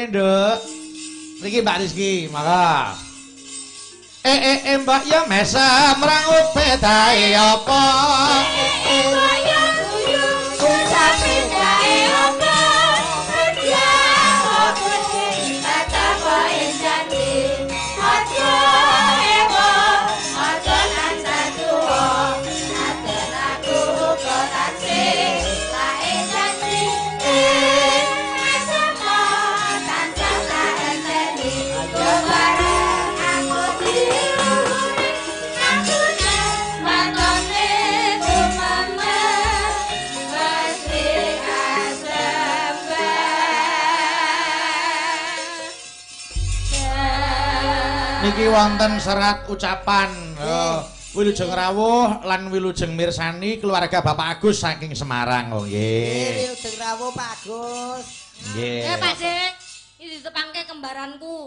Rene, Nduk. Niki Mbak Rizky, mangga. Mbak ya mesem rangup bedae apa? Mbak ya guyu sapedae apa? Setia opo kata janji. Aja ewo, aja tansah tuwa. Naten aku uga taksih lae janji. Mesem tansah tak enteni. Bareng aku diuwuri atune matone tumemeh mesti kasembah. Niki wonten serat ucapan wilujeng rawuh lan wilujeng mirsani keluarga Bapak Agus saking Semarang. Oh nggih. Wilujeng rawuh Pak Agus. Nggih. Pak Dek, iki ditepangke kembaranku.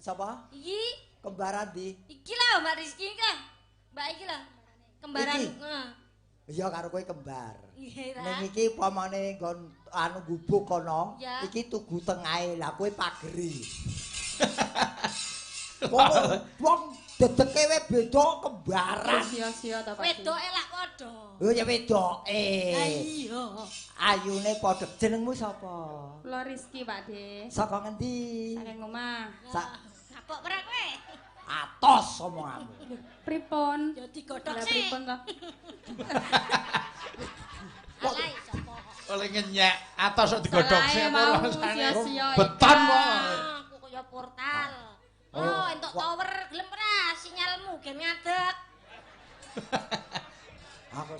Sapa? Iki. Kembaran ndi? Iki lho Mbak Rizky iki lho. Mbak iki lho. Kembaran. Heeh. Iya karo kowe kembar. Nggih ta. Ning iki upamane nggon anu gubuk kono, iki tugu tengahe. Lah kowe pageri. Wong dedeke wae beda kembaran. Sia-sia ta Pak. Wedoke lak padha. Oh ya wedoke. Ha iya. Ayune padha. Jenengmu sapa? Kula Rizky Pak De. Saka ngendi? Saking omah. Kapok ora kowe? Atos omonganmu. Pripun? Ya digodhog Lah sik. pripun to? Alai sapa? Oleh ngenyek atos kok digodhog sik Salahe apa mau rasane. sia-sia. Beton kok. Aku kaya portal. Oh, entuk tower gelem ora sinyalmu gen ngadeg. Aku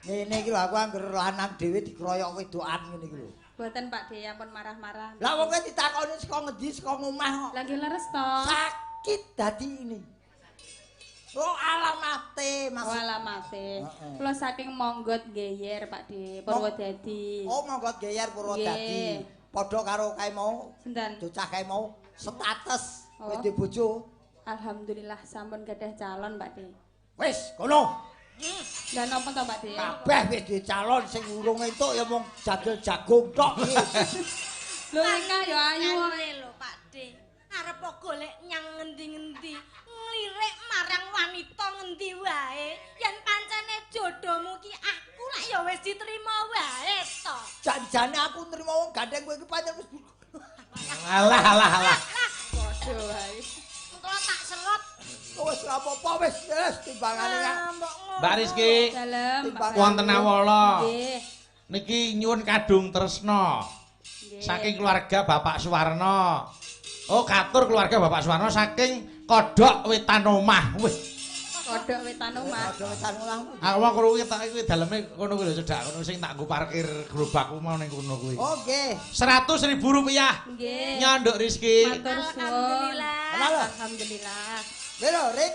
ngene iki lho aku angger lanang dhewe dikroyok wedokan ngene iki lho. Mboten Pak De, ampun marah-marah. Lah wong kowe ditakoni saka ngendi saka ngomah kok. Lah nggih leres to. Sakit dadi ini. Oh alamate Oh Mas. alamate. Heeh. Kula saking Monggot Geyer Pak De, Purwodadi. Oh Monggot Geyer Purwodadi. Padha karo kae mau. Sinten? Bocah kae mau status Oh. wis duwe bojo. Alhamdulillah sampun gadah calon Pak De. Wis kono. Lah napa to Pak De? Kabeh wis duwe calon sing urung entuk ya mung jadel jagung tok iki. Lho Rika ya ayu. Kowe lho Pak De. Arep golek nyang ngendi-ngendi, nglirik marang wanita ngendi wae. Yen pancene jodohmu ki aku lak ya wis diterima wae to. Janjane aku nrimo wong gandeng kowe iki pancen wis Alah alah alah. Padha wae. Engko tak serot. Wis ora apa-apa wis wis timbangane kan. Mbak Rizky, Dalem Pak. wonten awala. Nggih. Niki nyuwun kadung tresna Nggih. saking keluarga Bapak Suwarno. Oh, katur keluarga Bapak Suwarno saking Kodhok Wetan Omah. Wih, Kodhok Wetan Omah. Padha wetan omah. aku mau krungu tak kuwi daleme kono kuwi lho cedhak kono sing tak nggo parkir gerobakku mau ning kono kuwi. Oh nggih. 100.000 rupiah. Nggih. Nyanduk Rizky. Matur suwun. Alhamdulillah. Ana lho. Alhamdulillah. Lho lho Rik,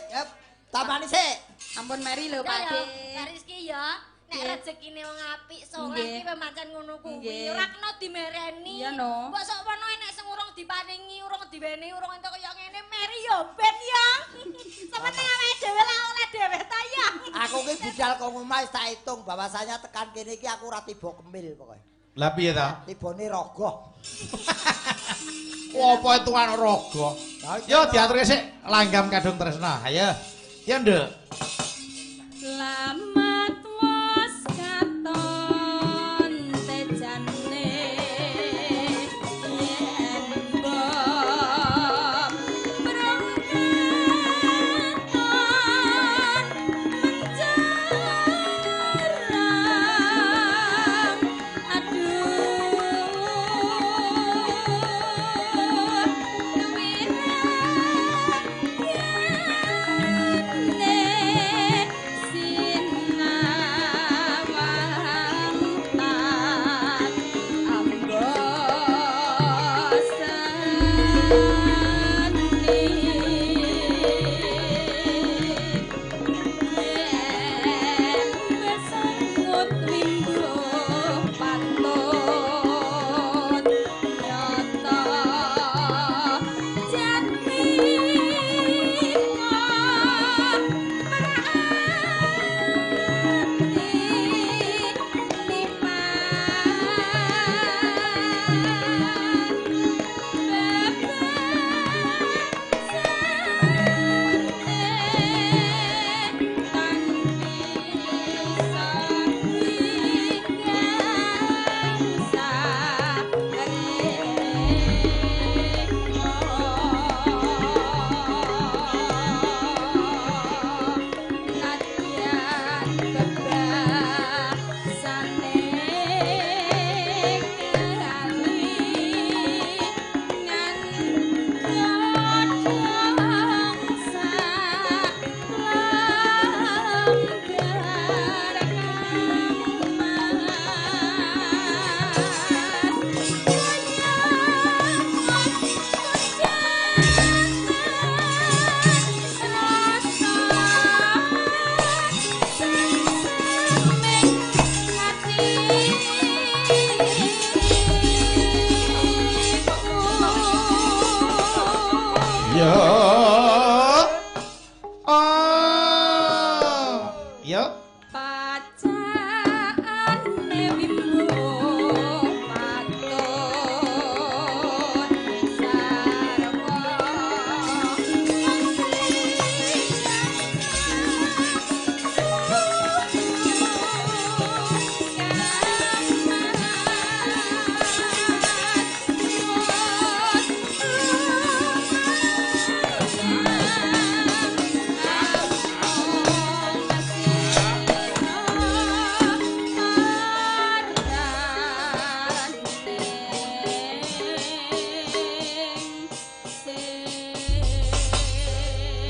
tampani sik. Ampun meri lho Pak Ya, De. Mbak Rizky ya, nek rezekine wong apik soleh Nggih. ki pancen ngono kuwi. Nggih. Ora kena dimereni. Iya, no. Mbok sok wono enek sing urung diparingi, urung diwenehi, urung entuk kaya ngene meri ya ben ya. Sepenting awake dhewe lah oleh dhewe ta ya. Aku ki budal kok omah wis tak hitung bahwasanya tekan kene iki aku ora tiba kemil pokoke. Lah piye ta? Tibane rogoh. Apa hitungan rogo? Yo diaturke sik langgam kadung tresna. Ayo. Ya, Nduk. Slamet wis katon tejane yen bom brongkaton menjarang aduh wirang yane.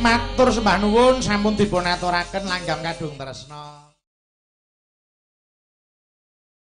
Matur sembah nuwun sampun dipun aturaken langgam kadung tresna.